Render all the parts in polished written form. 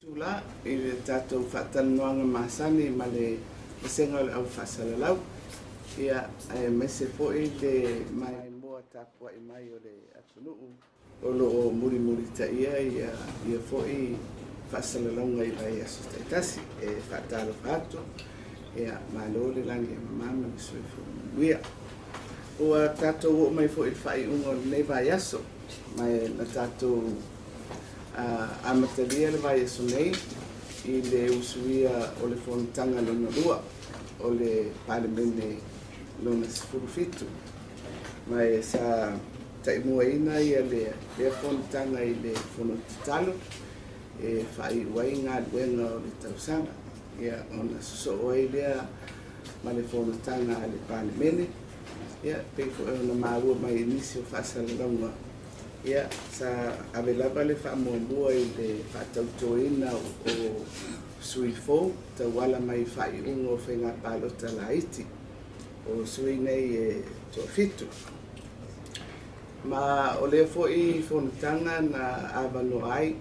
Tula i le tatou faatalanoaga masani ma le vasega o le au faasalalau, ia aemaise foi le maimoa tapuai mai o le atunuu o lo o mulimulitaia ia foi faasalalauga i vaiaso taitasi. E faatalofa atu, ia malo le lagi e mama ma le soifua manuia. Ua tatou oo mai foi i le faaiuga o lenei vaiaso, ma na tatou amatalia le vaiaso nei i le usuia o le fonotaga lona lua o le Palemene lona 17. Ma e sa taimuaina ia lea fonotaga i le fono tatalo e faaiu ai galuega o le tausaga, ia ona sosoo ai lea ma le fonotaga a le Palemene. Ia pei foi ona maua mai i nisi o faasalalauga, ia sa ave lava le faamuamua i le faatautoina o sui fou tauala mai faaiuga o faiga palota laiti, o sui nei e toafitu. Ma o lea foi fonotaga na avanoa ai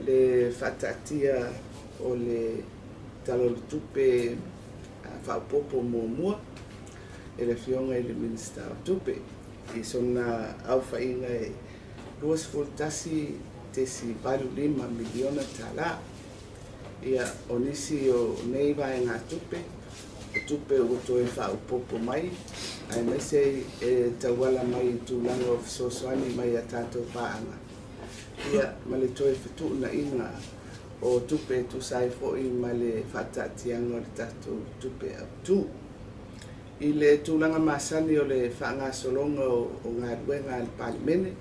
le faataatia o le Tala o le Tupe faaopoopo muamua e le Afioga i le Minisita o Tupe i sona aofaiga e $21.85 miliona tala. Ia o nisi o nei vaegatupe, o tupe ua toe faaopoopo mai aemaise e tauala mai i tulaga o fesoasoani mai a tatou paaga, ia ma le toe fetuunaiga o tupe e tusa ai foi ma le faataatiaga o le tatou tupe autu. I le tulaga masani o le faagasologa o galuega a le Palemene,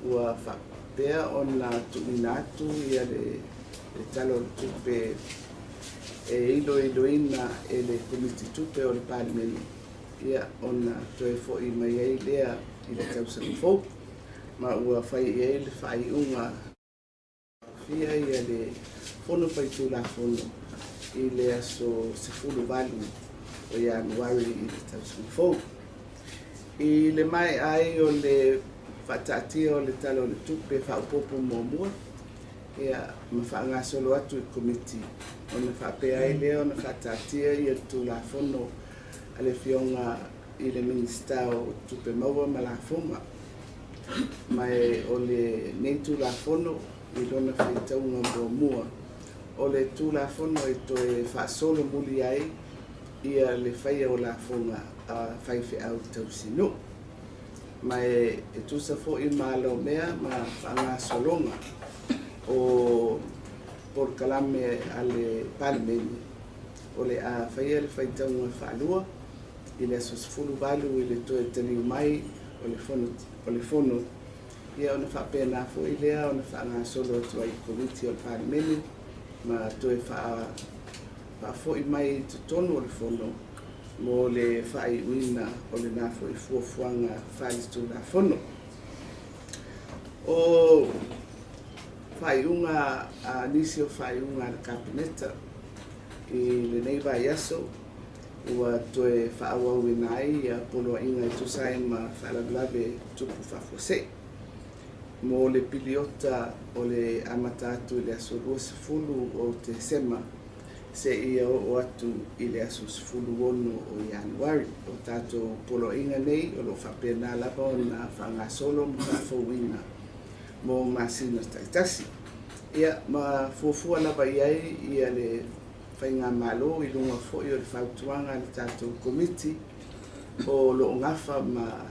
ua faapea ona tuuina atu ia le Tala o le Tupe e iloiloina e le Komiti Tupe o le Palemene, ia ona toe foi mai ai lea i le tausaga fou, ma ua fai i ai le faaiuga fia ia le Fono Faitulafono i le aso 18 o Ianuari i le tausaga fou. I le maea ai o le faataatia o le Tala o le Tupe faaopoopo muamua, ia ma faagasolo atu i Komiti, ona faapea ai lea ona faataatia ia le Tulafono a le Afioga i le Minisita o Tupe Maua ma Lafoga. Ma o lenei Tulafono i lona faitauga muamua, o le Tulafono e toe faasolomuli ai ia le faia o lafoga a faifeau tausinuu. Ma e tusa foi ma alomea ma faagasologa o polokalame a le Palemene, o le a faia le faitauga faalua i le aso 18 i le toe taliu mai o le fono, ia ona faapena foi lea ona faagasolo atu ai i Komiti o le Palemene ma toe faafoi mai i totonu o le fono mo le faaiuina o lena foi fuafuaga faaletulafono. O faaiuga a nisi o faaiuga a le Kapeneta i lenei vaiaso, ua toe faaauauina ai ia poloaiga e tusa ai ma faalavelave tupu faafuasei mo le piliota o le amata atu i le aso 20 o Tesema seia oo atu i le aso 16 o Ianuari. O tatou poloaiga nei o lo o faapena lava ona faagasolo ma faafouina mo masina taitasi. Ia ma fuafua lava i ai ia le faigamalo i luga foi o le fautuaga a le tatou Komiti o lo o gafa ma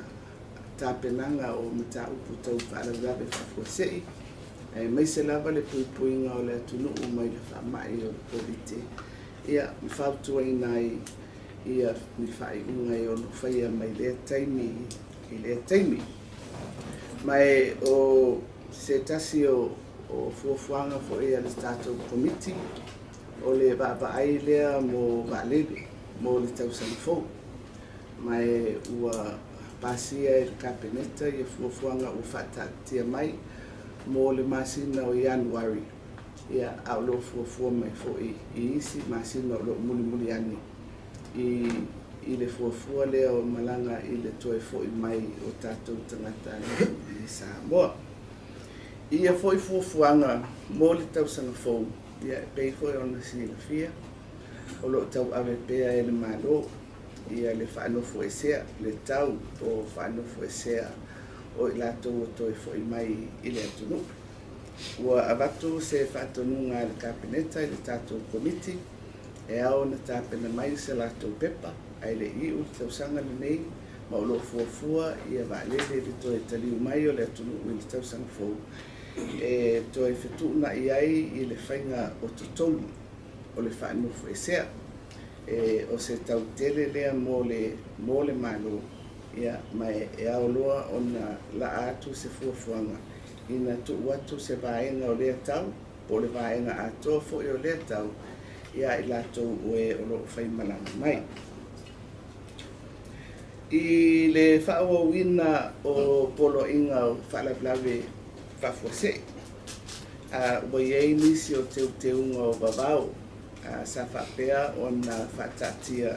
tapenaga o mataupu tau faalavelave faafuasei, aemaise lava le puipuiga o le atunuu mai le faamai o le Koviti, ia ma fautuaina ai ia ni faaiuga e ono faia mai lea taimi i lea taimi. Ma o se tasi o fuafuaga foi a le tatou Komiti, o le vaavaai lea mo vaalele mo le tausaga fou. Ma ua pasia e le Kapeneta ia fuafuaga ua faataatia mai mo le masina o Ianuari, ia a o lo o fuafua mai foi i isi masina o lo o mulimuli ane i le fuafua lea o malaga i le toe foi mai o tatou tagata i Samoa. Ia fo'i fuafuaga mo le tausaga fou, ia e pei foi ona silafia, o lo'o tau'ave pea e le Malo ia le fa'anofoesea le tau o fa'anofoesea o i latou o toe fo'i mai i le atunu'u. Ua avatu se fa'atonuga a le Kapeneta i le tatou Komiti e ao ona tapena mai se latou pepa ae le'i i'u le tausaga lenei, ma o lo'o fuafua ia vaalele le toe taliu mai o le atunu'u i le tausaga fou e toe fetu'una'i ai i le faiga o totogi o le fa'anofoesea. E o se tautele lea mo le Malo, ia ma e ao loa ona la'a atu se fuafuaga ina tu'u atu se vaega o lea tau po o le vaega atoa fo'i o lea tau ia i latou o e o lo'o faimalaga mai. I le fa'aauauina o poloaiga o faalavelave faafuasei, ua i ai nisi o teuteuga o vavao sa faapea ona faataatia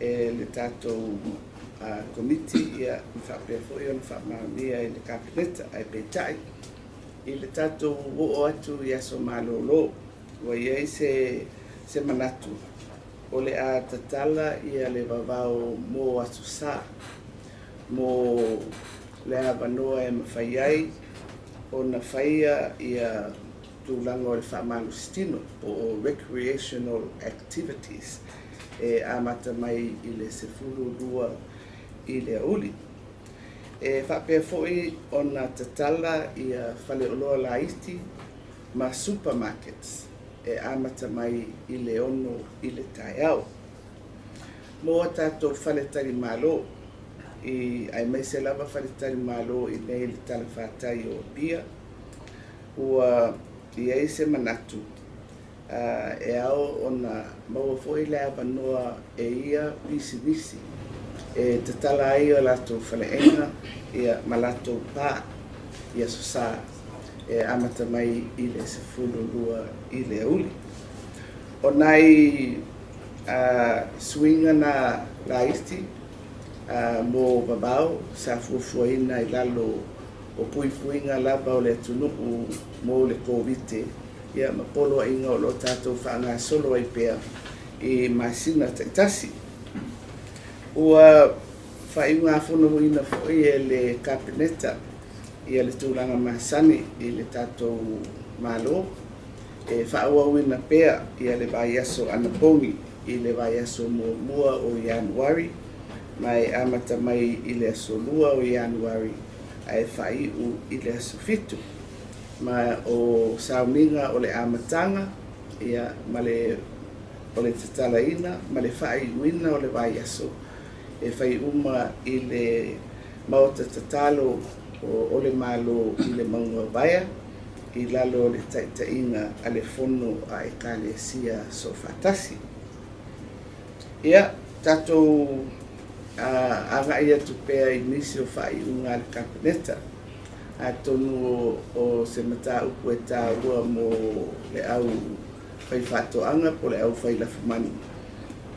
e le tatou Komiti, ia ma faapea foi ona faamaonia e le Kapeneta, ae peitai i le tatou o'o atu i aso malōlō ua i ai se manatu o le a tatala ia le vavao mo aso Sā mo le avanoa e mafai ai ona faia ia tulaga o le fa'amalositino po o recreational activities e amata mai i le 12 i le aoauli. E faapea fo'i ona tatala ia faleoloa laiti ma supermarkets e amata mai i le 6 i le taeao. Mo a tatou faletalimālō i aemaise lava faletalimālō i nei le talafatai o Apia, ua i ai se manatu e ao ona maua fo'i le avanoa e ia pisinisi e tatala ai o latou faleaiga ia ma latou pa i aso Sā e amata mai i le 12 i le aoauli. O nai suiga na laiti mo vavao sa fuafuaina i lalo o puipuiga lava o le atunu'u mo le Koviti, ia ma poloaiga o lo'o tatou fa'agasolo ai pea i masina ta'itasi. Ua fa'aiugafonoina fo'i e le Kapeneta ia le tulaga masani i le tatou Mālō e fa'aauauina pea ia le vaiaso anapogi i le vaiaso muamua o Ianuari, ma e amata mai i le aso 2 o Ianuari ae fa'ai'u i le aso 7, ma o sauniga o le amataga ia ma le o le tatalaina ma le fa'aiuina o le vaiaso e fai uma i le maota tatalo o le Mālō i le mauga o Vaea i lalo o le ta'ita'iga a le fono a Ekalesia Soofaatasi. Ia tatou aga'i atu pea i nisi o fa'aiuga a le Kapeneta, atonu o se mataupu e tāua mo le au faifaatoaga po le au failafumanu.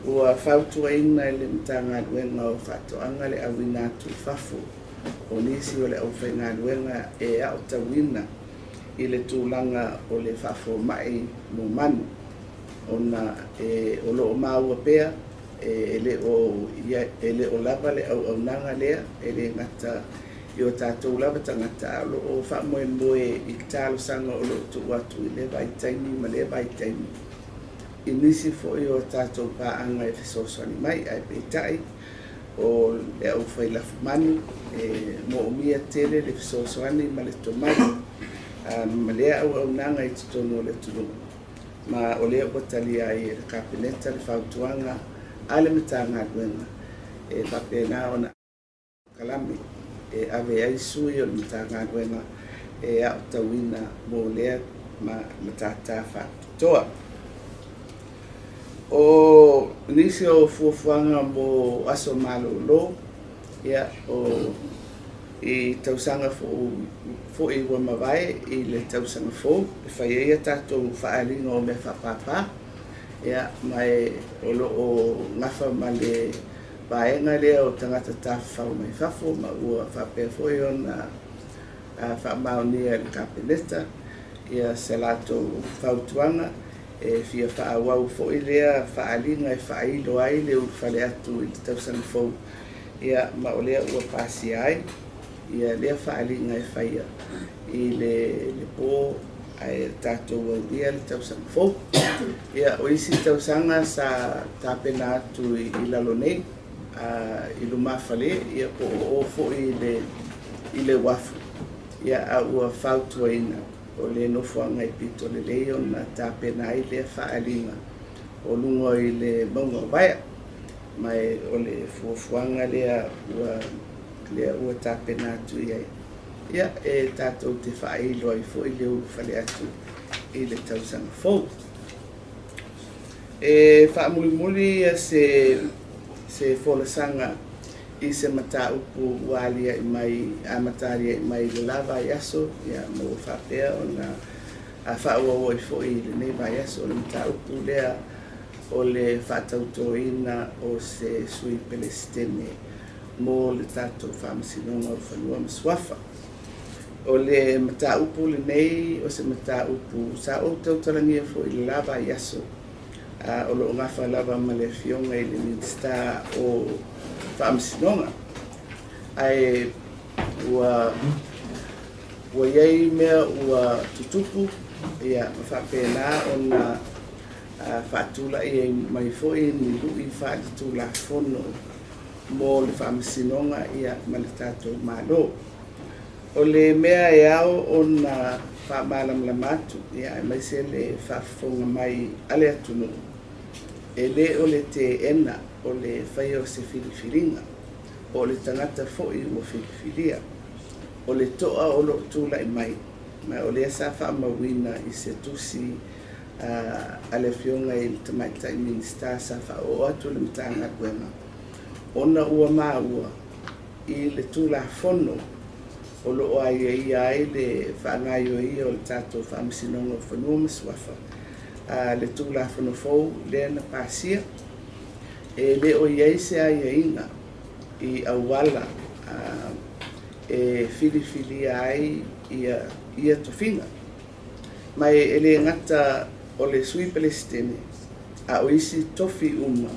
Ua fautuaina e le Matagaluega o Faatoaga le auina atu i fafo o nisi o le aufaigaluega e a'otauina i le tulaga o le fa'afoma'i mo manu, ona e o lo'o maua pea e le o lava le auaunaga lea e lē gata i o tatou lava tagata, a o lo'o fa'amoemoe i le talosaga o lo'o tu'u atu i lea vaitaimi ma lea vaitaimi i nisi fo'i o tatou pa'aga e fesoasoani mai. Ae peitai o le au failafumanu e mo'omia tele le fesoasoani ma le tomai ma lea auaunaga i totonu o le atunuu, ma o lea ua talia ai e le Kapeneta le fautuaga a le Matagaluega e faapena ona kalame e ave ai sui o le Matagaluega e a'otauina mo lea ma matātā fa'apitoa. O nisi o fuafuaga mo aso malōlō, ia o i tausaga fo'i ua mavae i le tausaga fou e fai ai a tatou fa'aaliga o mea fa'apāpā, ia ma e o lo'o gafa ma le vaega lea o tagata tafafao mai fafo, ma ua faapea foi ona Faamaonia e le Kapeneta ia se latou fautuaga e fia faaauau foi lea faaaliga e faailo ai le ulufale atu i le tausaga fou, ia ma o lea ua pasia ai ia lea faaaliga e faia i le po ae tatou aulia le tausaga fou. Ia o isi tausaga sa tapena atu i lalo nei i lumafale ia po o foi i le uafu, ia a ua fautuaina o le nofoaga e pito lelei ona tapena ai lea faaaliga o luga i le mauga o Vaea. Ma o le fuafuaga lea ua tapena atu i ai, ia e tatou te faailo ai foi le ulufale atu i le tausaga fou. E faamulimuli ia se folasaga i se mataupu ua aliae mai, amatalia mai le la vaiaso, ia ma ua faapea ona faaauau ai foi i lenei vaiaso, o le mataupu lea o le faatautoina o se sui Pelesitene mo le tatou Faamasinoga o Fanua ma Suafa. O le mataupu lenei o se mataupu sa ou tautalagia foi i le la vaiaso, o lo o gafa lava ma le afioga i le Minisita o Faamasinoga. Ae ua i ai mea ua tutupu, ia ma faapena ona faatulai ai mai foi ni lui faaletulafono mo le Faamasinoga ia ma le tatou Malo. O le mea e ao ona faamalamalama atu, ia aemaise le faafofoga mai a le atunuu, e le o le teena o le faia o se filifiliga, o le tagata foi ua filifilia. O le toa o loo tulai mai, ma o lea sa faamauina i se tusi a le afioga i le Tamaitai Minisita sa faaoo atu le Matagaluega, ona ua maua i le Tulafono o loo aiaia ai le faagaoioia o le tatou Faamasinoga o Fanua ma Suafa, le Tulafono fou lea na pasia, e le o i ai se aiaiga i auala e filifilia ai ia tofiga. Ma e le gata o le sui Pelesitene, a o isi tofi uma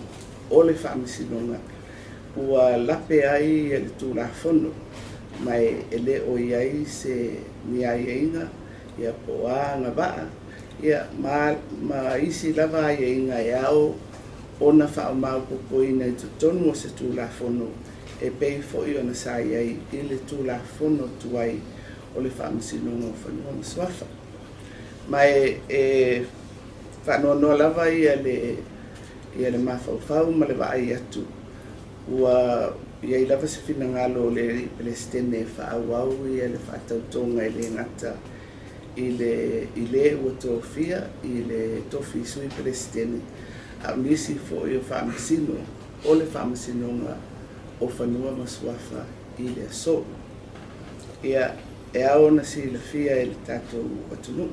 o le Faamasinoga ua lape ai le Tulafono, ma e le o i ai se ni aiaiga ia po o a agavaa ia ma isi lava aiaiga e ao ona faamaopoopoina i totonu o se Tulafono e pei foi ona sa i ai i le Tulafono tuai o le Faamasinoga o Fanua ma Suafa. Ma e faanoanoa lava ia le mafaufau ma le vaai atu ua i ai lava se finagalo o le Pelesitene e faaauau ia le faatautoga e le gata i le ua tofia i le tofi sui Pelesitene, a o nisi foi o faamasino o le Faamasinoga o Fanua ma Suafa i le aso. Ia, e ao ona silafia e le tatou atunuu,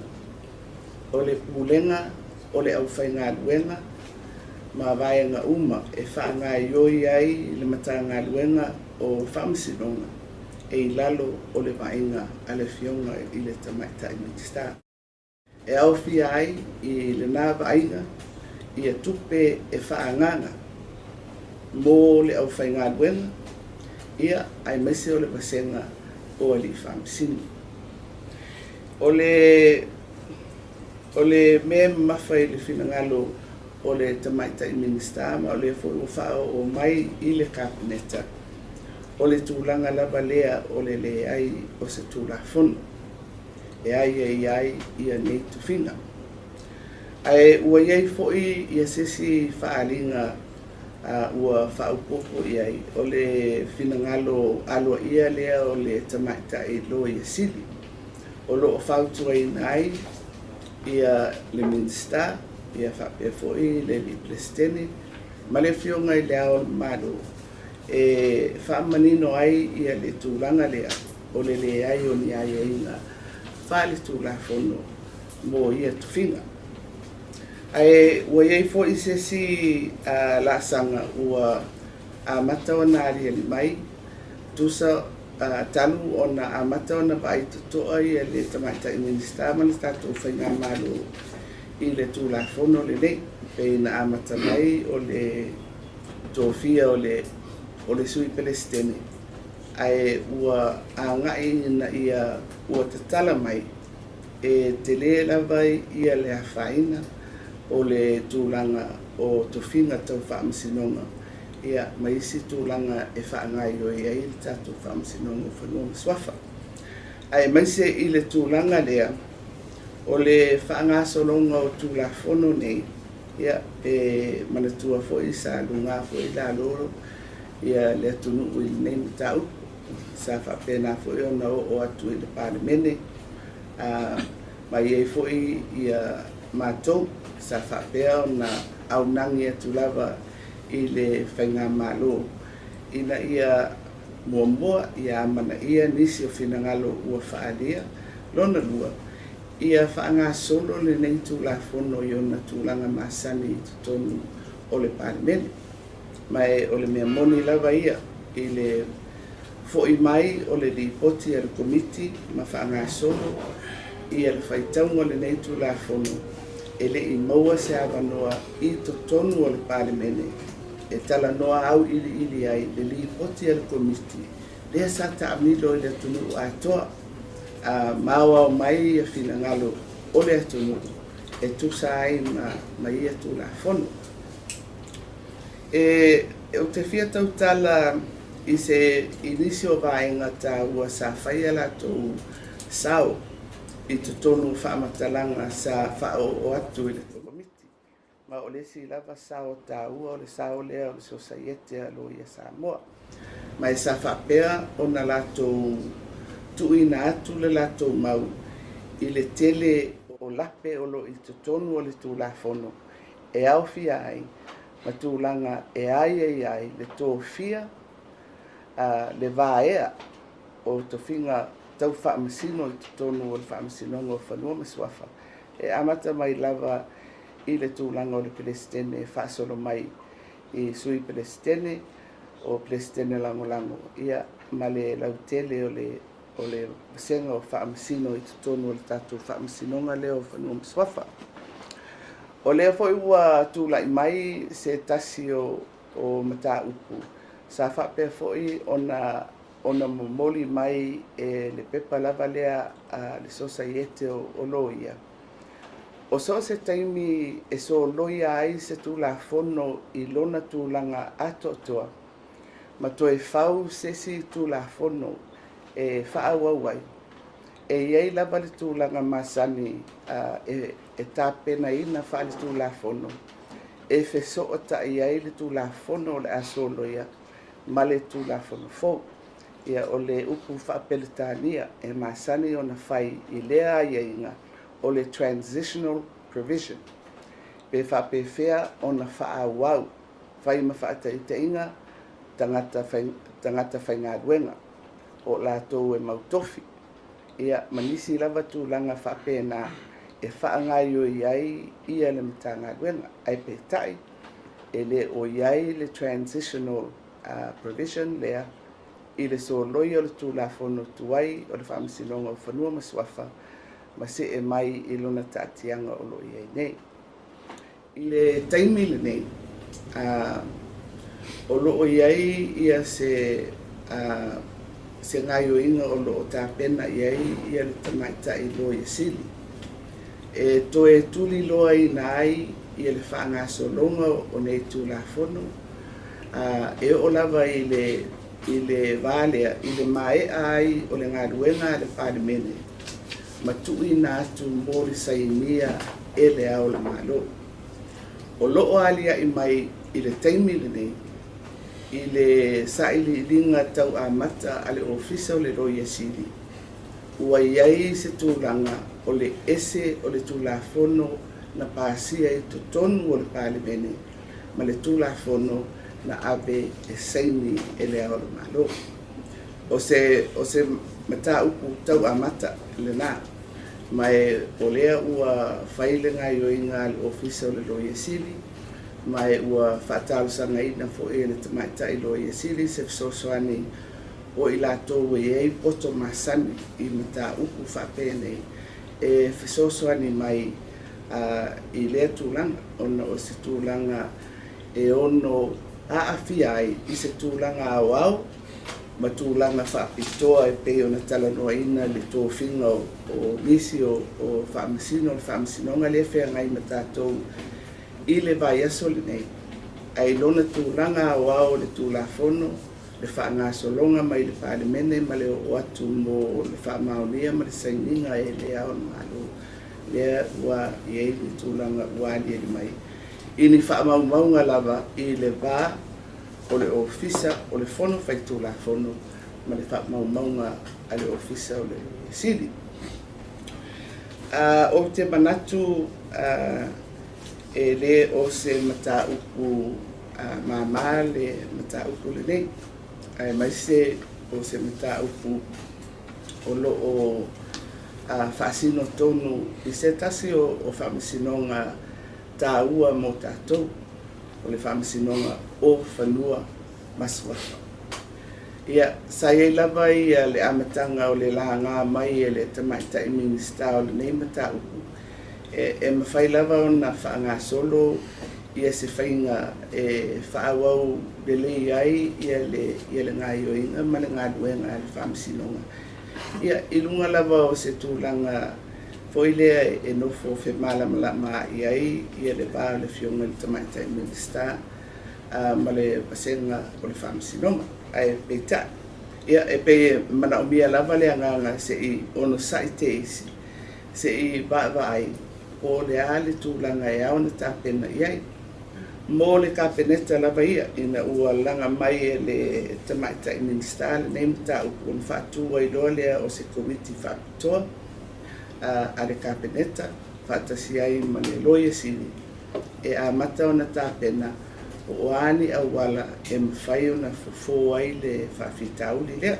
o le pulega o le aufaigaluega ma vaega uma e faagaioi ai le Matagaluega o Faamasinoga e i lalo o le vaaiga a le afioga i le Tamaitai Minisita. E aofia ai i lena vaaiga ia tupe e faaagaga mo le aufaigaluega, ia aemaise o le vasega o alii faamasino. O le mea mamafa i le finagalo o le Tamaitai Minisita, ma o lea foi ua faaoo mai i le Kapeneta, o le tulaga lava lea o le leai o se Tulafono e aiaia ai ia nei tofiga. Ae ua i ai foi ia se isi faaaliga ua faaopoopo i ai, o le finagalo aloaia lea o le Tamaitai Loia Sili, o lo o fautuaina ai ia le Minisita, ia faapea foi le Peresetene ma le afioga i le Ao o le Malo, e faamanino ai ia le tulaga lea o le leai o ni aiaiga faaletulafono mo ia tofiga. Ae ua i ai foi se isi laasaga ua amata ona aliali mai, tusa Talu ona amata ona vaai totoa ia le Tamaitai Minisita ma le tatou Faigamalo i le Tulafono lenei, pei na amata mai o le tofia o le Sui Peresetene, ae ua agai ina ia ua tatala mai e tele lava ia le afaina o le tulaga o tofiga tau faamasinoga ia ma isi tulaga e faagaoioi ai le tatou Faamasinoga o Fanua ma Suafa. Aemaise i le tulaga lea o le faagasologa o Tulafono nei, ia e manatua foi sa luga foi lalo ia le atunuu i lenei mataupu. Sa faapena foi ona oo atu i le Palemene, ma i ai foi ia matou sa faapea ona aunagi atu lava i le Faigamalo ina ia muamua ia amanaia nisi o finagalo ua faaalia. Lona lua, ia faagasolo lenei Tulafono i ona tulaga masani i totonu o le Palemene. Ma o le mea moni lava ia i le fo'i mai o le lipoti a le Komiti ma faagasolo ia le faitauga o lenei Tulafono, e le'i maua se avanoa i totonu o le Palemene e talanoa auiliili ai le lipoti a le Komiti lea sa taamilo i le atunuu atoa, ma aoao mai ia finagalo o le atunuu e tusa ai ma ia Tulafono. E ou te fia tautala i se i nisi o vaega taua sa fai a latou sao i totonu o faamatalaga sa faaoo atu i le Komiti. Ma o le isi lava sao taua o le sao lea o le Sosaiete a Loia Samoa. Ma e sa faapea ona latou tuuina atu le latou mau i le tele o lape o lo i totonu o le Tulafono e aofia ai ma tulaga e aiaia ai le tofia le vaea o tofiga tau faamasino i totonu o le Faamasinoga o Fanua ma Suafa, e amata mai lava i le tulaga o le Peresetene e faasolo mai i Sui Peresetene, o Peresetene Lagolago, ia ma le lautele o le vasega o faamasino i totonu o le tatou Faamasinoga lea o Fanua ma Suafa. O lea foi ua tulai mai se tasi o mataupu sa faapea foi ona momoli mai e le pepa lava lea a le Sosaiete o Loia, o so o se taimi e soloia ai se Tulafono i lona tulaga atoatoa ma toe fau se isi Tulafono e faaauau ai, e i ai lava le tulaga masani e tapenaina faale-Tulafono e fesootai ai le Tulafono o le a soloia ma le Tulafono fou. Ia, o le upu faa-Peretania e masani ona fai i lea aiaiga o le transitional provision, pe faapefea ona faaauau, fai ma faataitaiga tagata, tagata faigaluega o latou e mautofi, ia ma nisi lava tulaga faapena e faagaioi ai ia le Matagaluega. Ae peitai, e le o i ai le transitional provision lea i le soloia o le Tulafono tuai o le Faamasinoga o Fanua ma Suafa ma see mai i lona taatiaga o lo o i ai nei. I le taimi lenei, o lo o i ai ia se gaioiga o lo o tapena i ai ia le Tamaitai Loia Sili e toe tuliloaina ai ia le faagasologa o nei Tulafono, e oo lava i le va lea i le maea ai o le galuega a le Palemene ma tuuina atu mo le sainia e le Ao o le Malo. O lo o alia'i mai i le taimi lenei i le sailiiliga tau amata a le Ofisa o le Loia Sili, ua i ai se tulaga o le ese o le Tulafono na pasia i totonu o le Palemene ma le Tulafono na ave e saini e le Ao o le Malo. O se mataupu tau amata lena, ma e o lea ua fai le gaioiga a le Ofisa o le Loia Sili, ma e ua faatalosagaina foi e le Tamaitai Loia Sili se fesoasoani. o i latou e i ai poto masani i mataupu faapenei e fesoasoani mai i lea tulaga, ona o se tulaga e ono aafia ai i se tulaga aoao ma tulaga faapitoa e pei ona talanoaina le tofiga o nisi o faamasino o le faamasinoga lea e feagai ma tatou i le vaiaso lenei, ae i lona tulaga aoao o le Tulafono, le faagasologa mai le Palemene ma le oo atu mo le faamaonia ma le sainiga e le Ao o le Malo, lea ua i ai le tulaga ua aliali mai i ni faamaumauga lava i le va o le Ofisa o le Fono Faitulafono ma le faamaumauga a le Ofisa o le Loia Sili. Ou te manatu e lē o se mataupu māmā le mataupu lenei, aemaise o se mataupu o lo o faasino tonu i se tasi o faamasinoga taua mo tatou, o le faamasinoga o Fanua ma Suafa. Ia, sa i ai lava ia le amataga o le laga mai e le Tamaitai Minisita o lenei mataupu, e mafai lava ona faagasolo ia se faiga e faaauau lelei ai le gaioiga ma le galuega a le faamasinoga. Ia, i luga lava o se tulaga foi lea e nofo femalamalama i ai ia le va o le Afioga i le Tamaitai Minisita ma le vasega o le faamasinoga. Ae peitai, ia e pei e manaomia lava le agaga se i onosai teisi, se i vaavaai po o le a le tulaga e ao ona tapena i ai. Mo le Kapeneta lava ia, ina ua laga mai e le Tamaitai Minisita lenei mataupu, ona faatu ai loa lea o se Komiti Faapitoa a le Kapeneta faatasi ai ma le Loia Sili e amata ona tapena po o a ni auala e mafai ona fofo ai le faafitauli lea.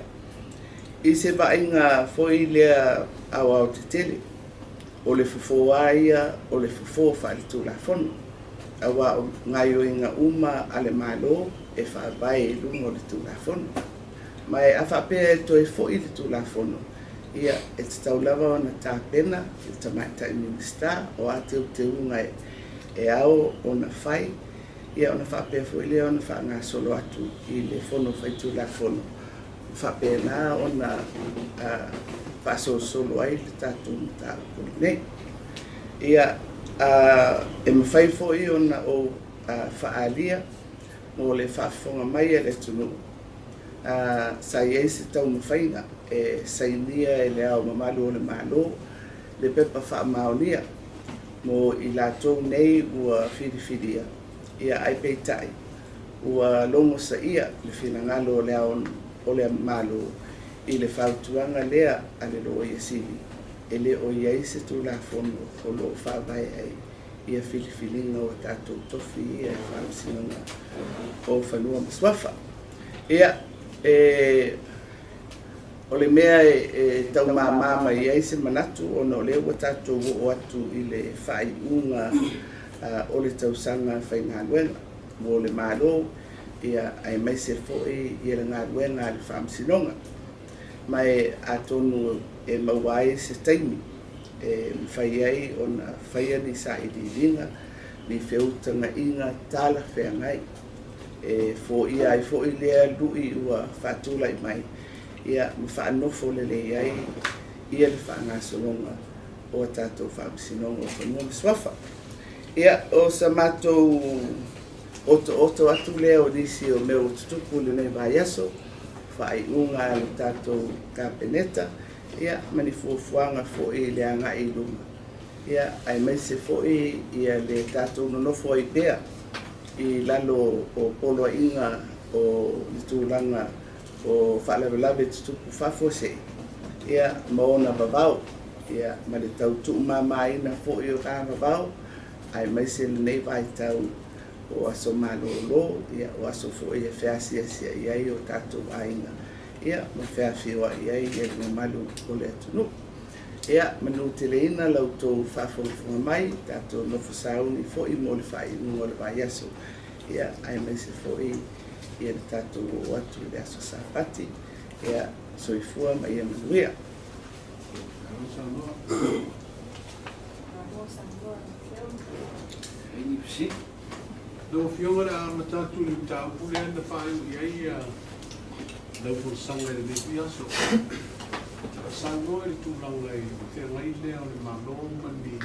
I se vaaiga foi lea aoaotetele, o le fofo lava ia o le fofo faaletulafono, aua o gaoioiga uma a le Malo e faavae i luga o le Tulafono. Ma a faapea e toe foi le Tulafono, ia e tatau lava ona tapena le Tamaitai Minisita o a teuteuga e ao ona fai, ia ona faapea foi lea ona faagasolo atu i le Fono Faitulafono, faapena ona faasolosolo ai le tatou mataupu lenei. Ia, e mafai foi ona ou faaalia mo le faafofoga mai a le atunuu, sa i ai se taumafaiga e sainia e le Ao Mamalu o le Malo le pepa faamaonia mo i latou nei ua filifilia, ia ae peitai ua logosaia le finagalo o le Ao o le Malo i le fautuaga lea a le Loia Sili, e le o i ai se Tulafono o lo o faavae ai ia filifiliga o tatou tofi ia e faamasinoga o Fanua ma Suafa. Ia, o le mea e taumamā mai ai se manatu, ona o lea ua tatou oo atu i le faaiuga o le tausaga faigaluega mo le Malo, ia aemaise foi ia le galuega a le faamasinoga. Ma e atonu e maua ai se taimi e mafai ai ona faia ni sailiiliga, ni feutagaiga talafeagai e foia ai foi lea lui ua faatulai mai, ia ma faanofo lelei ai ia le faagasologa o a tatou faamasinoga o Fanua ma Suafa. Ia, o sa matou otooto atu lea o nisi o mea ua tutupu i lenei vaiaso, faaiuga a le tatou Kapeneta, ia ma ni fuafuaga foi i le agai i luma, ia aemaise foi ia le tatou nonofo ai pea i lalo o poloaiga o le tulaga o faalavelave tutupu faafuasei, ia ma ona vavao, ia ma le tau tuumamaina foi o na vavao, aemaise lenei vaitau o aso malolo, ia o aso foi e feasiasiai ai o tatou aiga, ia ma feafioai ai le mamalu o le atunuu. Ia, manuteleina la outou faafogafoga mai, tatou nofo sauni foi mo le faaiuga o le vaiaso, ia aemaise foi ia le tatou oo atu i le aso Sapati. Ia, soifua ma ia manuia. Lau Afioga, le a amata atu i le mataupu lea na faaiu i ai lau folasaga i lenei foi aso. Saunoa i le tulaga i le feagai lea o le Malo ma ni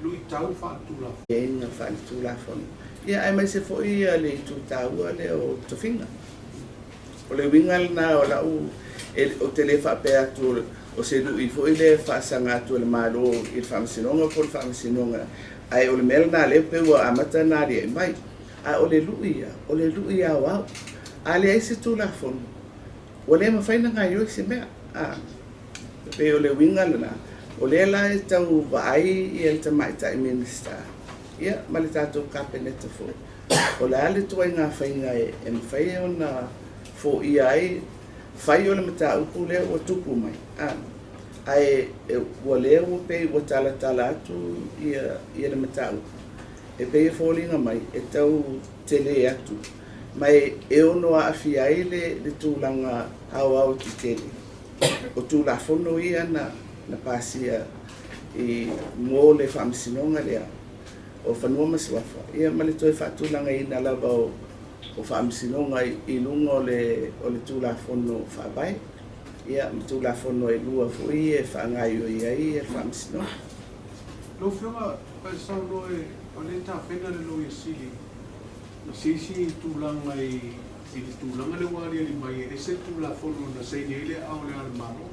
luitau faaletulafono. Aiaiga faaletulafono. Ia, aemaise foi le itu taua lea o tofiga. O le uiga lena o lau, ou te le faapea atu o se lui foi lea e faasaga atu e le Malo i le Faamasinoga po o le Faamasinoga, ae o le mea lena lea pei ua amata ona aliae mai. A o le lui ia, o le lui aoao. A leai se Tulafono, ua le mafai ona gaoioi se mea. E pei o le uiga lena, o lea la e tau vaai le Tamaitai Minisita, ia, ma le tatou Kapeneta foi, o le a le ituaiga faiga e mafai ona foia ai, fai o le mataupu lea ua tupu mai, ae ua lea ua pei ua talatala atu ia le mataupu, e pei e foliga mai e tau tele atu, ma e ono aafia ai le tulaga aoao tetele o Tulafono ia na pasia i mo le Faamasinoga lea o Fanua ma Suafa, ia, ma le toe faatulagaina lava o Faamasinoga i luga o le Tulafono Faavae, ia, ma Tulafono e lua foi e faagaoioi ai le Faamasinoga. Lau Afioga, e saunoa o lea e tapena le Loia Sili i se isi tulaga i le tulaga lea ua aliali mai e ese le Tulafono na saini ai le aao o Le Ao o le Malo,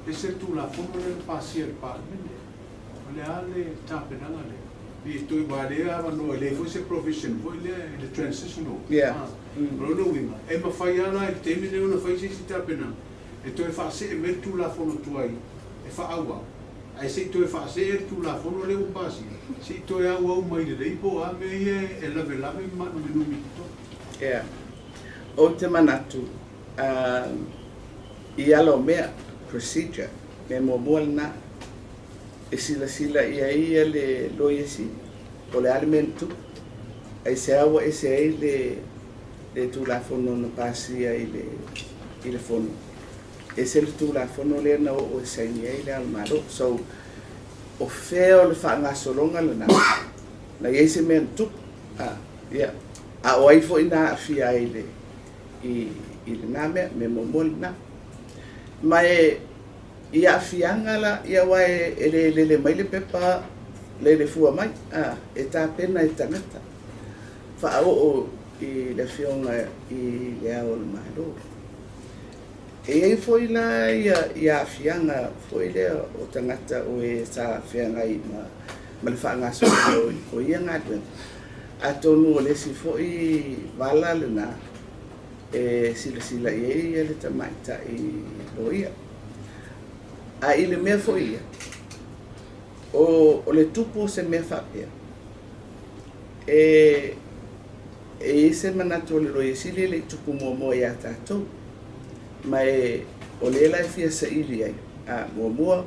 ese le Tulafono lea na pasia e le Palemene. O le a le tapenaga lea? I toe ua lea avanoa, e leai foi se provision foi lea i le transitional. O lona uiga, e mafai lava la i le taimi lenei ona fai se isi tapenaga e toe faasee mai le Tulafono tuai e faaauau, ae se i toe faasee le Tulafono lea ua pasia, se i toe auau mai lelei po o a mea ia e lavelave ma maanuminumi i totonu. Yeah. Ou te manatu, i ala o mea, procedure, mea muamua lena, e silasila i ai ia le Loia Sili, o le a le mea na tupu, aisea ua ese ai le Tulafono na pasia i le Fono, ese le Tulafono lea na oo e saini ai le Ao o le Malo. So, o fea o le faagasologa lena, na i ai se mea na tupu, ia, a o ai foi na aafia ai i lena mea, mea muamua lena. Ma e i aafiaga la, ia aua e le lele mai le pepa lele fua mai, e tapena e tagata, faaoo i le Afioga i le Ao o le Malo. E i ai foi la ia aafiaga foi lea o tagata o e sa feagai ma le faagasologa o ia galuega. Atonu o le isi foi vala lena e silasila i ai le tamaitai loia. A i le mea foi ia, o le tupu o se mea faapea, e i ai se manatu o le Loia Sili e le i tupu muamua ia tatou. Ma e o lea la e fia saili ai, muamua,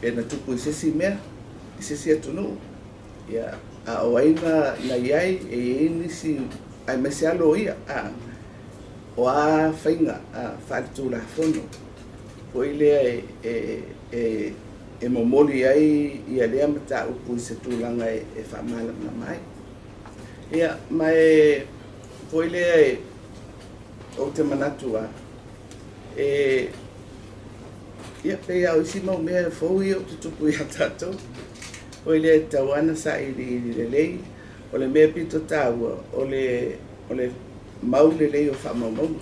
pe na tupu i se isi mea, i se isi atunuu, ia, a o ai na i ai, e i ai nisi, aemaise lava loia, o a faiga faaletulafono foi lea e momoli ai ia lea mataupu i se tulaga e faamalamalama ai. Ia, ma e foi lea e ou te manatu lava, e ia, pei lava o isi mau mea fou ia ou te tupu ia tatou. Foi lea e tatau lava ona sailiili lelei, o le mea pito taua, o le mau lelei o faamaumauga.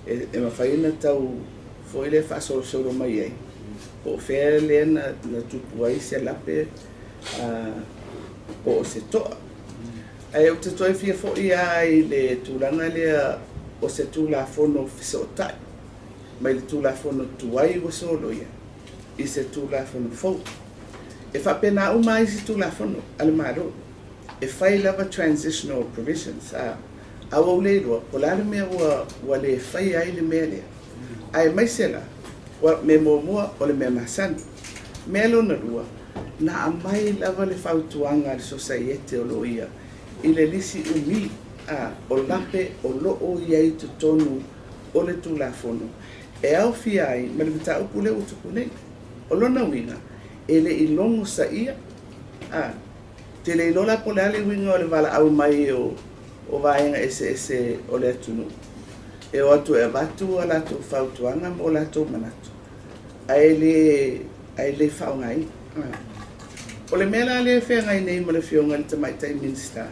E mafai ona tau foi lea faasolosolo mai ai, po o fea lea na tupu ai se lape po o se toa. Ae ou te toe fia foi lava i le tulaga lea o se Tulafono fesootai, mai le Tulafono tuai ua soloia i se Tulafono fou. E faapena uma lava isi Tulafono a le Malo, e fai lava transitional provisions. A ua ou le iloa po o le a le mea ua le faia ai le mea lea. Aemaise la, mea muamua o le mea masani. Mea lona lua, na aumai lava le fautuaga a le Sosaiete o Loia i le lisi umi. A o lape o loo i ai totonu o le Tulafono e aofia ai ma le mataupu lea ua tupu nei. O lona uiga, e le i logo saia, a te le iloa la po o le a le uiga o le valaau mai o vaega eseese o le atunuu e o atu e avatu a latou fautuaga ma o latou manatu, ae le faaaogaina. O le mea la lea e feagai nei ma le Afioga i le Tamaitai Minisita,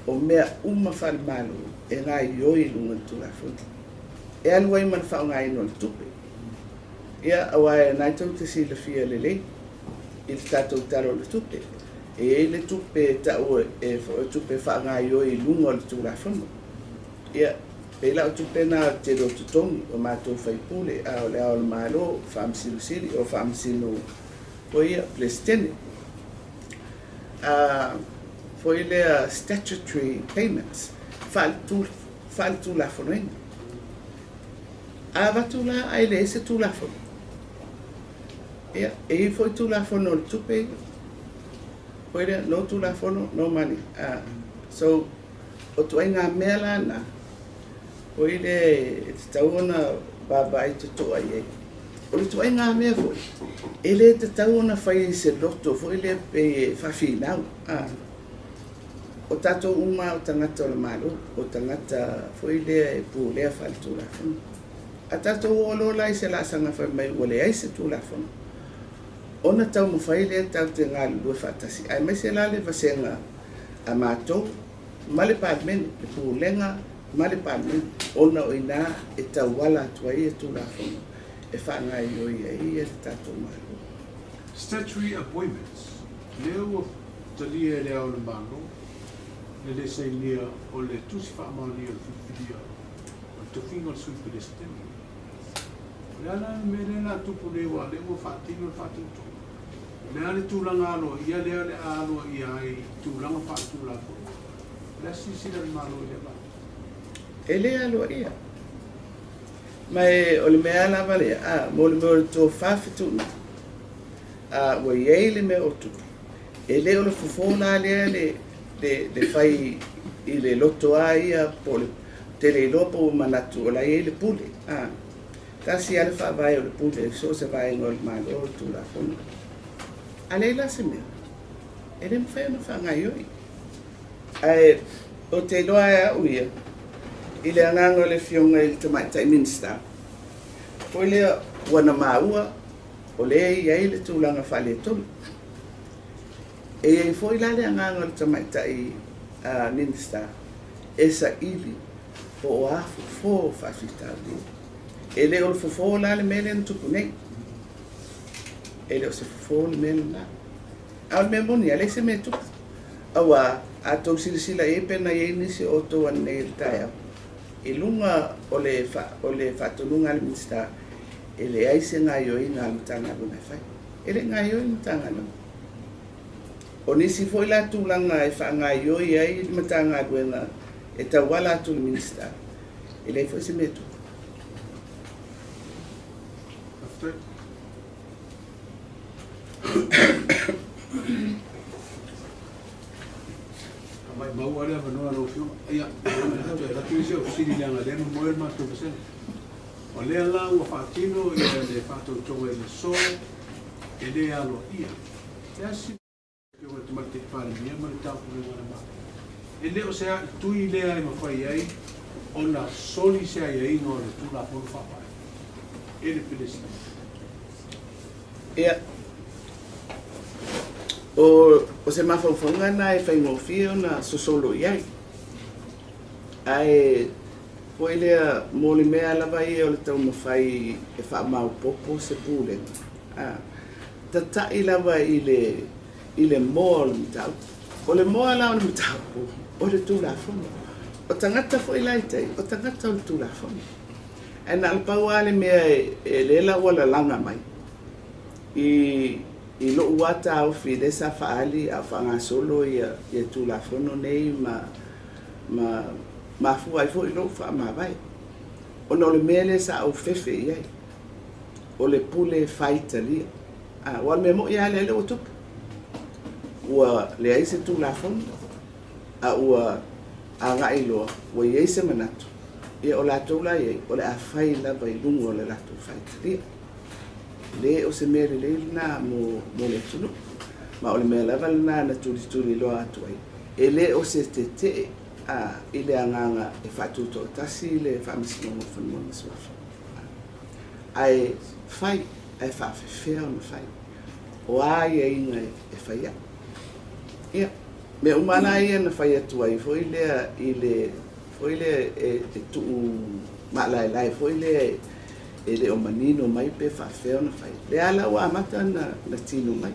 o mea uma faale-Malo e gaoioi i luga o le Tulafono. E alu ai ma le faaaogaina o le tupe. Ia, aua o lena tou te silafia lelei i le tatou Tala o le Tupe. E i ai le tupe e tau e tupe faagaoioi i luga o le Tulafono. Ia, pei la o tupe na o le tele o totogi o matou faipule, a o le Ao o le Malo, Faamasino Sili, o Faamasino foi ia, Peresetene. Foi lea statutory payments, faaletulafonoina. A avatu la ae leai se Tulafono. Ia, e i ai foi Tulafono o le tupe, foi lea, no Tulafono, no money. So, o ituaiga mea la na, foi lea e tatau ona vaavaai totoa i ai. O le ituaiga mea foi, e le tatau ona fai i se loto foi lea pe faafinau. O tatou uma o tagata o le Malo, o tagata foi lea e pulea faaletulafono. A tatou oo loa la i se laasaga fai mai ua leai se Tulafono, ona taumafai lea tatou te galulue faatasi, aemaise la le vasega a matou ma le Palemene, le Pulega ma le Palemene, ona o i ina e tauala atu ai le Tulafono e faagaoioi ai le tatou Malo. Statutory appointments, lea ua talia e le Ao o le Malo, le le sainia o le tusi faamaonia o le filifilia o le tofiga o le Sui Peresetene. O le a la le mea lea la tupu nei aua o lea ua faatino le faatautoga. O le a le tulaga aloaia lea o le a aloaia ai i tulaga faaletulafono. O le a silasila le Malo i lea vaega? E le aloaia. Ma o le mea lava lea, mo le mea o le tofa fetuunai, ua i ai le mea o tupu. E le o le fofo la lea le fai i le loto a ia po o le tele iloa po o manatu o la e i ai le pule. Tasi lava le faavae o le pule, so o se vaega o le Malo o le Tulafono. A leai la se mea, e le mafai ona faagaoioi. Ae o te iloa e au ia, i le agaga o le Afioga i le Tamaitai Minisita, foi lea ua na maua o lea e i ai le tulaga faaletonu. E i ai foi la le agaga o le Tamaitai Minisita e saili po o a fofo faafitauli. E le o le fofo la le mea lea na tupu nei. E le o se fofo le mea lena. A o le mea moni, a leai se mea tupu. Aua a tou silasila i ai pe na i ai nisi o outou ananei i le taeao, i luga o le faatonuga a le Minisita, e leai se gaoioiga a le Matagaluega e fai. E le gaoioi le Matagaluega. O nisi foi la tulaga e faagaoioi ai le Matagaluega e tauala atu i le Minisita, e leai foi se mea tupu. Mai maua le avanoa lau Afioga. Ia, atu isi au fesili leaga lea na moe le matou vasega. O lea la ua faatino ia le faatautoga i le aso e le aloaia. E asi le Tamaitai Palemia ma le Taupulega o le Malo. E le o se tui lea e mafai ai ona soli se aiaiga o le Tulafono Faavae e le Peresetene. Ia, o se mafaufauga na e faigofie ona sosolo i ai. Ae foi lea mo le mea lava ia o le taumafai e faamaopoopo se pulega. Tatai lava i le moa o le mataupu. O le moa la o le mataupu, o le Tulafono. O tagata foi la i tai, o tagata o le Tulafono. Ae na o le pau lava le mea e lea la ua lalaga mai i lou taofi lea sa faaali a o faagasolo ia Tulafono nei ma mafua ai foi lou faamavae. Ona o le mea lea sa ou fefe i ai, o le pule faitalia. Aua o le mea moi lava lea ua tupu. Ua leai se Tulafono, a ua Aga'i loa ua i ai se manatu, ia o latou la i ai, o le a fai lava i luga o le latou faitalia. Lē o se mea lelei lenā mo mo le atunuu. Ma o le mea lava lenā na tulituliloa atu ai, e lē o se tete'e a i le agaga e faatuto'atasi le Faamasinoga o Fanua ma Suafa. Ae fai, ae faafefea ona fai. O a aiaiga e fai ai. Ia, mea uma la ia na fai atu ai foi lea i le foi lea e tuu maalaelae foi lea e le o manino mai pe faafefea ona fai. Lea la ua amata na tino mai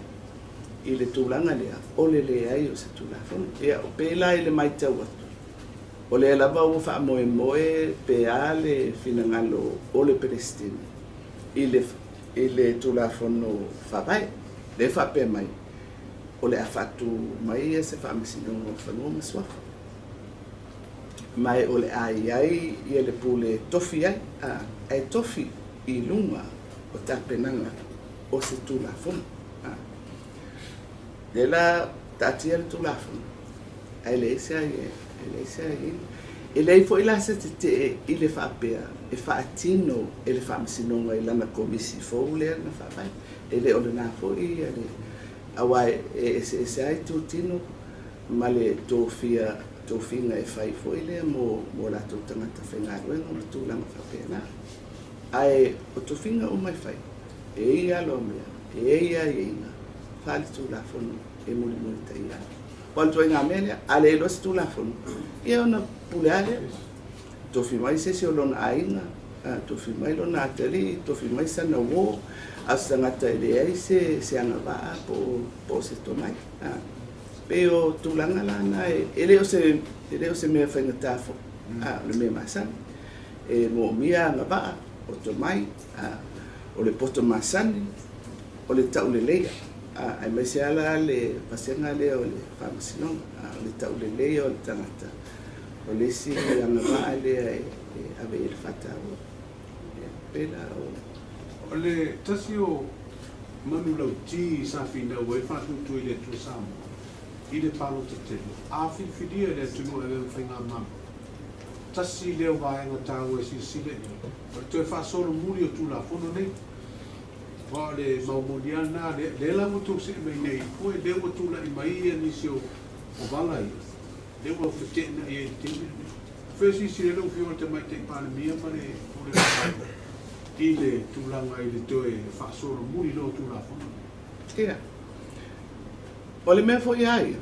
i le tulaga lea o le leai o se Tulafono. Ia, o pei la i le matau atu, o lea lava ua faamoemoe pe a le finagalo o le Peresetene i le Tulafono Faavae. Lea e faapea mai, o le a faatu mai ia se Faamasinoga o Fanua ma Suafa. Ma e o le a i ai ia le pule tofi ai, a, ae tofi i luga o tapenaga o se Tulafono. A. Lea la taatia le Tulafono, ae leai se e leai se aiaiga. E leai foi la se tetee i le faapea e faatino e le Faamasinoga i lana komisi fou lea na faavae. E le o lenā foi ia le auā e eseese ai itutino ma le tofia tofiga e fai foi lea mo latou tagata faigaluega ma tulaga faapena. Ae o tofiga uma e fai, e i ai ala o mea, e i ai aiaiga faaletulafono e mulimulitaia ai. O le ituaiga mea lea, a le iloa se Tulafono, ia ona pule lava lea. Tofi mai se isi o lona aiga, tofi mai lona atalii, tofi mai sana uō, a o se tagata e leai se agavaa po o se tomai. Pei o tulaga la na e le o se mea faigata foi, o le mea masani. E moomia agavaa, o tomai, o le poto masani, o le tauleleia. Aemaise lava la le vasega lea o le Faamasinoga, o le tauleleia o le tagata, o le isi agavaa lea e ave i ai le faataua. Ia, pei la o. O le tasi o manulauti sa finau ai le Faatuatua i le Atua Samoa i le palota tele, a filifilia e le atunuu e avea ma faigamalo, tasi lea o vaega taua e silasila i ai, o le toe faasolomuli o Tulafono nei. Aua o le mau moni lava lena, lea la ua tou see mai nei foi, lea ua tulai mai ia nisi o vala ia, lea ua feteenai ai i le taimi lenei. Fea silasila ai lau Afioga i le Tamaitai Palemia ma le Pulega Faavae i le tulaga i le toe faasolomuli loa o Tulafono nei? Ia. O le mea foi a ia,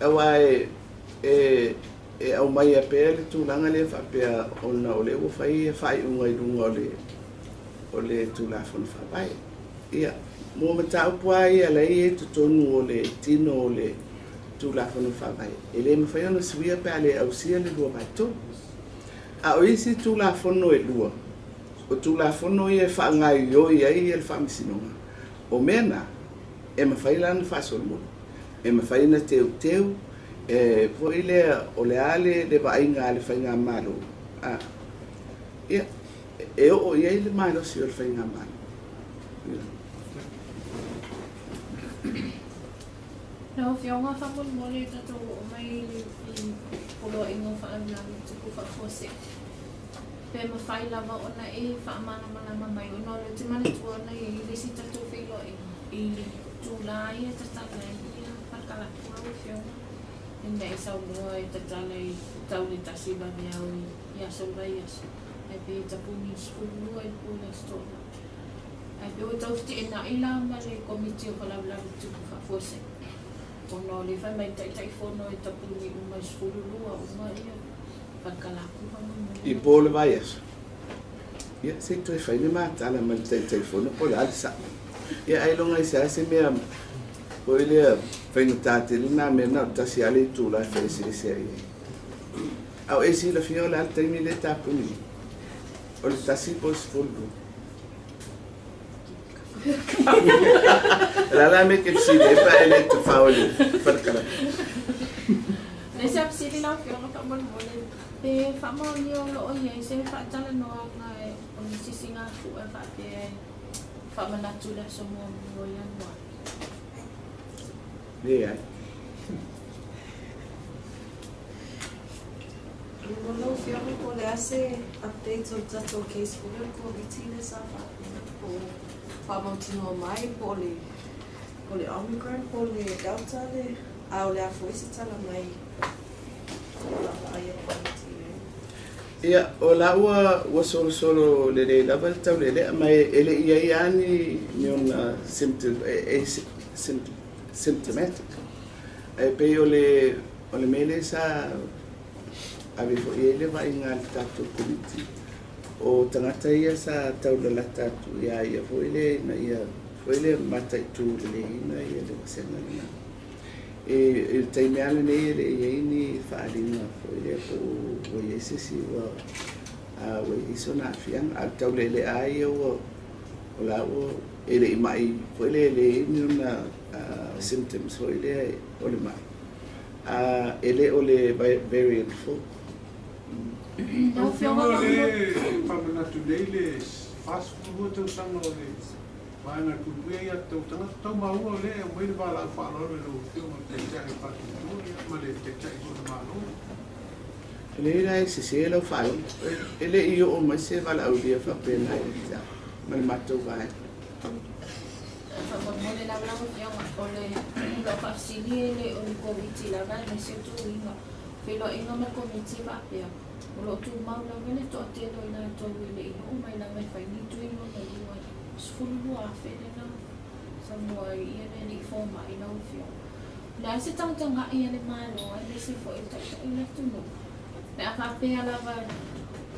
aua e aumaia pea le tulaga lea faapea ona o lea ua fai faaiuga i luga o le Tulafono Faavae. Ia, mo mataupu lava ia la e i ai totonu o le tino o le Tulafono Faavae, e le mafai ona suia pe a le ausia le 2/3. A o isi Tulafono e lua, o Tulafono ia e faagaoioi ai le Faamasinoga, o mea na, e mafai la ona faasolomuli, e mafai ona teuteu, e foi lea o le a le vaaiga a le faigamalo, a, ia, e oo i ai le malosi o le faigamalo. Ia. Lau Afioga, faamolemole tatou oo mai i poloaiga o faalavelave tupu faafuasei. Pe mafai lava ona e faamalamalama mai ona o lea ou te manatua ona e i ai le isi tatou feiloaiga i itula ia e tatala ai ia palakalapu lau Afioga. Ina e saunoa e tatala i tau le 1 vaveao i aso o le vaiaso ae pei e tapuni i le 12 i le po i le Aso Toonai. Ae pei ua tau feteenai la ma le Komiti o Faalavelave Tutupu Faafuasei ona o lea fai mai le Taitaifono e tapuni uma i le 12 uma ia palakalapu faamolemole. I po o le vaiaso. Ia, se i toe fai le matala ma le Taitaifono po o le a le sa'o. Ia ailoga i se a se mea foi lea faigata tele na mea na o le tasi lava le itula e feeseese ai ai. A o e silafia o le a le taimi lea e tapuni ai? O le 1 po o le 12. O le a la le mea e te fesili ai pe a e le tafao i le falekalapu? Le isi fesili lau Afioga faamolemole, pe faamaonia o lo o i ai se faatalanoaga o le sisigafua faapea e faamanatu i le aso 1 o Ianuari? Leai. Faamolemole lau Afioga po o le a se update o le tatou case foi lea o le Koviti lea sa faapea po o faamautinoa mai po o le Omicron po o le Delta le a o le a foi se tala mai vaavaai a le Komiti i ai. Ia, o la ua solosolo lelei lava le taulelea, ma e le i ai lava ni ona symptom, e symptomatic. Ae pei o le mea lea sa ave foi i ai le vaaiga a le tatou Komiti, o tagata ia sa taulalata atu ia ia foi lea ina ia foi lea mataitu leleiina ia le vasega lena. E le taimi lava lenei e le i ai ni faaaliga foi lea po ua i ai se isi ua i ai sona aafiaga. A o le taulelea lava ia ua o la ua e le i mai foi lea e leai ni ona symptoms foi lea o le mai. E le o le variant 4. Lau Afioga O le faamanatu nei le 42 tausaga o le vaega puipuia ia tatou tagata tau maua o lea e aumai le valaau faaaloalo i lau Afioga o le Taitai o Faatuatua ma le Taitai foi o le Malo. E leai la e sese lau faalogo. E le i oo mai se valaaulia faapena i le ma le matou vaega. Faamolemole lava lau Afioga, o le loo faafesili e le o le Koviti lava aemaise o tuiga feiloaiga ma le Komiti faapea o loo tumau lava le toatele o i latou e le i oo mai lava e fai ni tui lona lua 12,000 lena saunoa ai ia le alii fomai lau Afioga. O le a se tagatagai a le Malo aemaise foi o taitai o le atunuu pe a faapea lava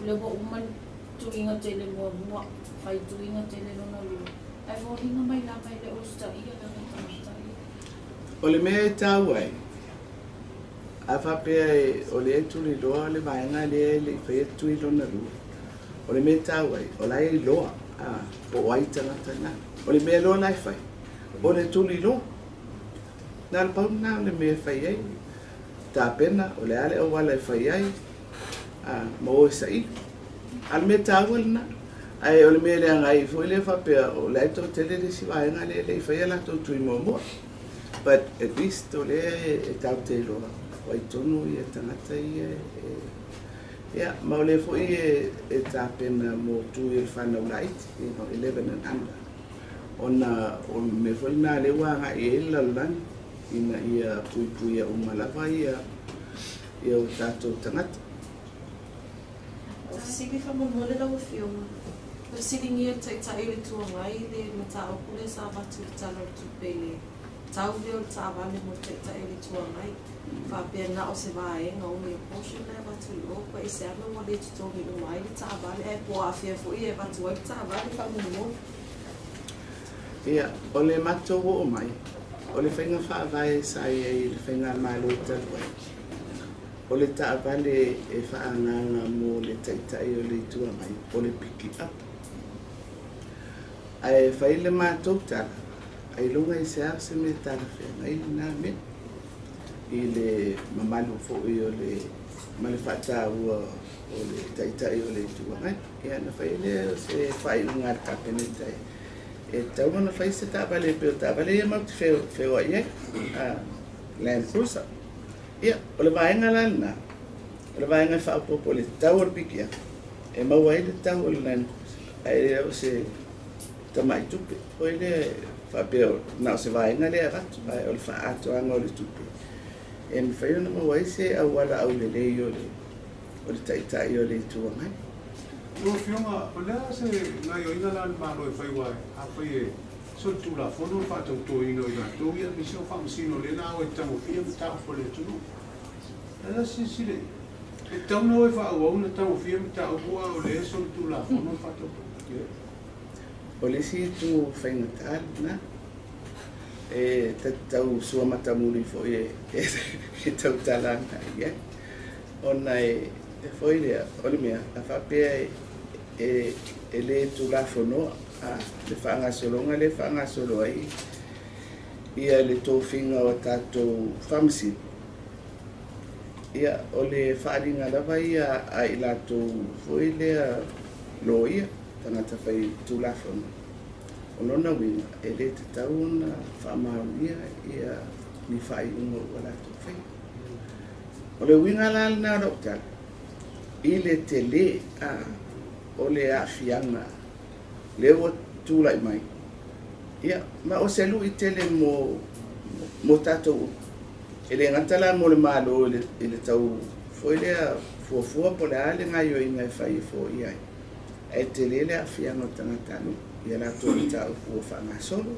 le ua uma le tuiga tele muamua fai tuiga tele lona lua ae foliga mai lava e le o usitaia lava tagata ia. O le mea e taua ai, a faapea o lea e tuliloa le vaega lea e le i faia tui lona lua. O le mea e taua ai, o la e iloa po o ai tagata na. O le mea loa la e fai, o le tuliloa. Na o le pau lena o le mea e fai ai. Tapena, o le a le auala e fai ai, ma o e saili. A o le mea taua lena. Ae o le mea leaga ai foi lea faapea o la e toatele le isi vaega lea e le i faia latou tui muamua. But at least o lea e tatou te iloa o ai tonu ia tagata ia ia, ma o lea foi e tapena mo tui o le fanau laiti, 11 and under. Ona o le mea foi lena lea ua agai i ai le lalolagi ina ia puipuia uma lava ia o tatou tagata. O fesili faamolemole lau Afioga. Na fesiligia e le Taitai o le Itu Agai le mataupu lea sa avatu i le Tala o le Tupe i le tau lea o le taavale mo le Taitai o le Itu Agai. Faapea na o se vaega only a portion lea avatu i o, pa i se ana ua le totogi uma ai le taavale ae po o afea foi e avatu ai le taavale faamolemole. Ia, o le matou oo mai, o le faiga faavae sa i ai i le faigamalo talu ai, o le taavale e faaagaaga mo le Taitai o le Itu Agai, o le pick up. Ae fai le matou tala, ailoga i se a se mea talafeagai lena mea i le mamalu foi o le ma le faataua o le Taitai o le Itu Agai. Ia, na fai lea o se faaiuga a le Kapeneta e tatau ona fai se taavale pei o taavale ia matou te feoai ai, Land Cruiser. Ia, o le vaega la lena, o le vaega e faaopoopo i le tau o le pick up, e maua ai le tau o le Land Cruiser. Ae le o se tamai tupe foi lea faapea na o se vaega lea e avatu, ae o le faaatoaga o le tupe e mafai ona maua ai se auala aulelei o le Taitai o le Itu Agai. Lau Afioga, o le a se gaoioiga la a le Malo e fai uae afai e solitulafono le faatautoina o i latou ia aemaise o faamasino o lea la o e tagofia mataupu a le atunuu. O le a silasila i ai? E tatau ona o e faaauau ona tagofia mataupu a o lea e solitulafono le faatautoina. O le isi itu faigata lena, e tatau sua matamuli foi e tautala agai i ai. Ona e foi lea, o le mea, a faapea e le tulafonoa le faagasologa lea e faagasolo ai ia le tofiga o tatou faamasino. Ia, o le faaaliga lava ia a i latou foi lea loia, tagata fai tulafono. O lona uiga, e le tatau ona faamaonia ia ni faaiuga ua latou faia. O le uiga la lena o lau tala, I le telē a o le aafiaga lea ua tula'i mai ia ma o se lu'i tele mo mo tatou e lē gata la mo le Mālō i le tau foi lea fuafua po le a le gaioiga e fai e foia ai ae telē le aafiaga o tagatanuu ia latou mataupu ua faagasolo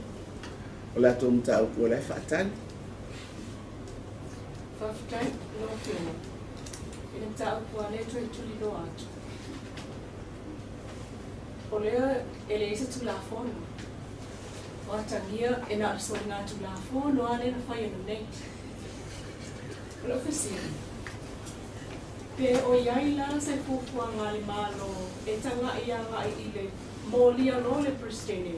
o latou mataupu o la e faatali. Faafetai lau Afioga i le mataupu a lea toe tuliloa atu. O lea e leai se Tulafono o atagia e na o le soligatulafono lava lea na fai ananei. O lau fesili, pe o i ai la se fuafuaga a le Malo e taga'i agai i le molia loa o le Peresetene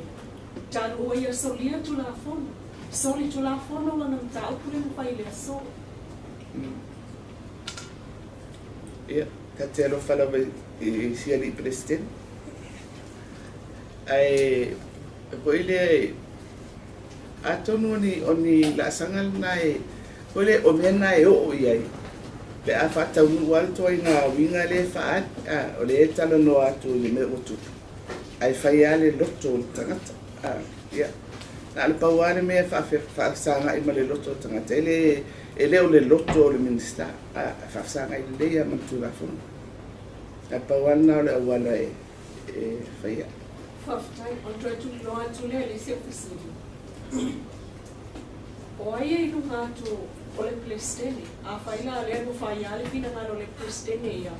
talu ua ia solia Tulafono, solitulafono lana mataupu lea na fai i le aso? Ia, ta te alofa lava i si alii Peresetene. Ae foi lea e atonu o ni laasaga lena e foi lea o mea na e oo i ai pe a faataunuu lava le ituaiga uiga lea e faaali a o lea e talanoa atu i le mea ua tupu ae fai lava le loto o le tagata a ia na o le pau lava le mea e faafesagai ma le loto o le tagata e le o le loto o le Minisita a e faafesagai lelei lava ma le Tulafono ae pau lava lena o le auala e faia. Faafetai. O le toe tuliloa atu lea i le isi au fesili. O ai e i luga atu o le Peresetene? Afai la lea ua fai lava le finagalo o le Peresetene ia,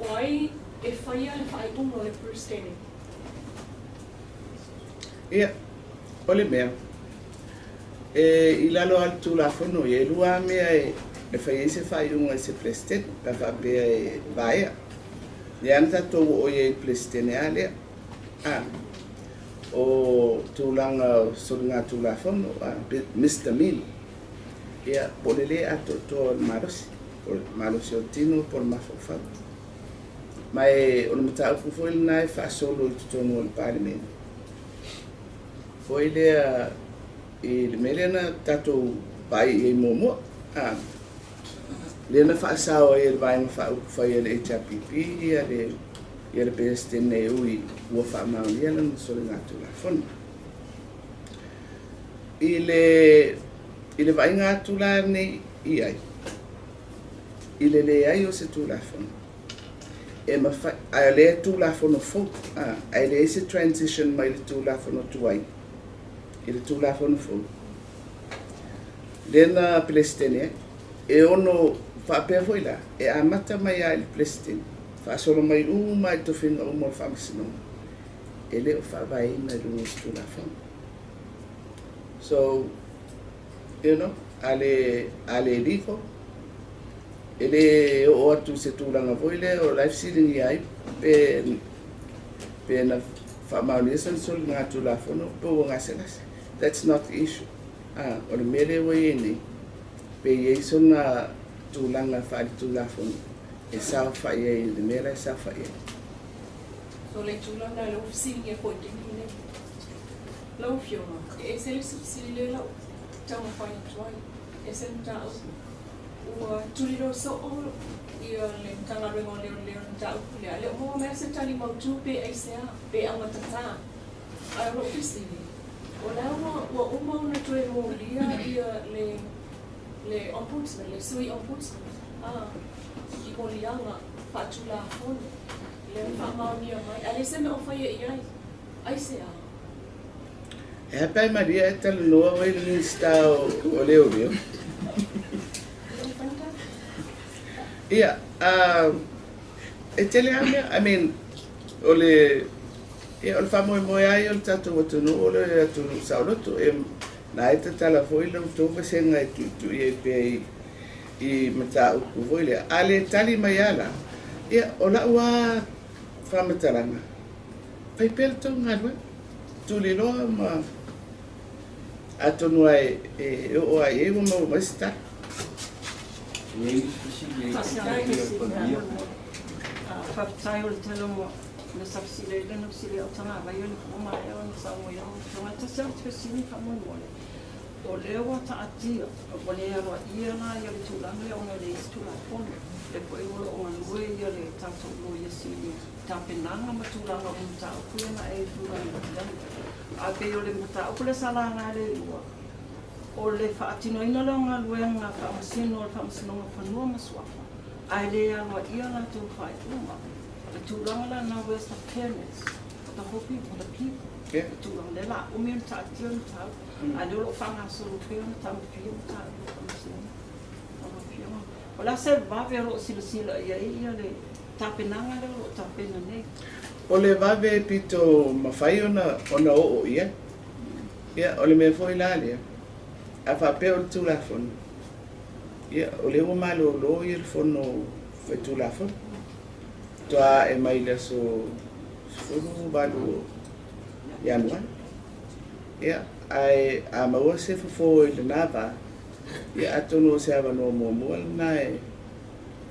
o ai e faia le faaiuga o le Peresetene? Ia, o le mea, e i lalo lava o le Tulafono ia, e lua lava mea e fai ai se faaiuga i se Peresetene, pe a faapea e vaea. Lea na tatou oo i ai i le Peresetene lava lea. A, o tulaga o soligatulafono, a, misdemeanor, ia, po o le lē atoatoa o le malosi, o le malosi o le tino po o le mafaufau. Ma e o le mataupu foi lena e faasolo i totonu o le Palemene. Foi lea i le mea lea na tatou vaai i ai muamua, a, lea na faasao ai e le Vaega Faaupufai a le HRPP ia le ia le Peresetene e ui ua faamaonia lana soligatulafono. I le vaaiga atu la nei i ai, i le leai o se Tulafono, e mafai, ae o lea Tulafono fou, a, ae leai se transition mai le Tulafono tuai i le Tulafono fou. Lea na Peresetene ai, e ono faapea foi la, e amata mai lava i le Peresetene, faasolo mai uma i tofiga uma o le Faamasinoga, e le o faavaeina i luga o se Tulafono. So, you know, a le legal, e le oo atu se tulaga foi lea o la e fesiligia ai pe na faamaonia sana soligatulafono pe ua gasegase. That's not the issue. Ah, o le mea lea ua i ai nei, pe i ai sona tulaga faaletulafono e saofai ai i le mea la e saofai ai. So le tulaga lea ua fesiligia foi i le taimi lenei. Lau Afioga, e ese le isi fesili lea lau taumafai atu ai, e ese le mataupu. Ua tuliloa soo ia le Matagaluega o Leoleo i le mataupu lea, a le o maua mai se tali mautu pe aisea, pe augatatā. Ae o lou fesili, o la ua uma ona toe molia ia le le Ombudsman, le Sui Ombudsman, a, i moliaga faatulafono, lea na faamaonia mai, ae leai se mea o faia i ai, aisea? E a pe ai malia e talanoa oe i le Minisita o Leoleo? Ia, e tele lava mea, I mean, o le, ia, o le faamoemoe lava ia o le tatou atunuu, o le atunuu saoloto, e na e tatala foi la outou vasega e tuitui ai pea i mataupu foi lea. A le tali mai lava la, ia, o lau lava faamatalaga, fai pea le tou galuega, tuliloa ma atonu lava e oo lava i ai ua maua mai se tali. Faafetai o le tele o na sa fesili ai lena fesili ai o tagavai o le fua maea ona saunoa ai lau Afioga. Tasi lava le fesili faamolemole. O lea ua taatia, ua le aloaia la ia le tulaga lea ona e leai se Tulafono. Lea foi o lo o galue ia le tatou Loia Sili i tapenaga ma tulaga o mataupu ia na e tulai mai ai. Ae pei o le mataupu lea sa laga e le lua, o le faatinoina lea o galuega faamasino a le Faamasinoga o Fanua ma Suafa, ae le aloaia latou faaiuga. O le tulaga la lena, where's the fairness for the whole people, for the people? Yeah. Le tulaga lea o le a umi ona taatia le mataupu, a o lea o lo o faagasolo pea ona taumafia mataupu o Faamasinoga. Lau Afioga, o le a se vave o lo o silasila i ai ia le tapenaga lea o lo o tapena nei? O le vave pito mafai ona ona oo i ai. Ia, o le mea foi la lea, a faapea o le Tulafono, ia, o lea ua malōlō ia le Fono Faitulafono, faatoa ae mai le aso 18 o Ianuari. Ia, ae a maua se fofo i lena va, ia atonu o se avanoa muamua lena e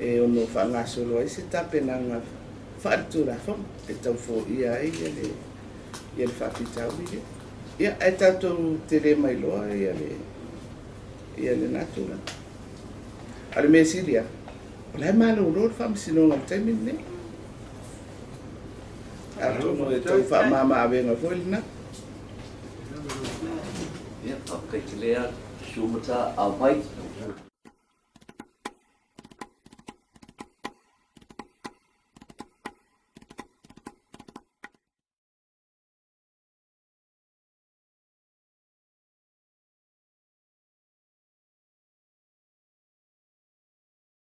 e ono faagasolo ai se tapenaga faaletulafono e tau foia ai ia le ia le faafitauli lea. Ia, ae tatou te le mailoa ia le ia lena tulaga. A o le mea sili lava, o la e malolo le Faamasinoga i le taimi lenei. Atonu e tau faamama avega foi lena. Ia, faafetai tele lava, susu mata, au mai.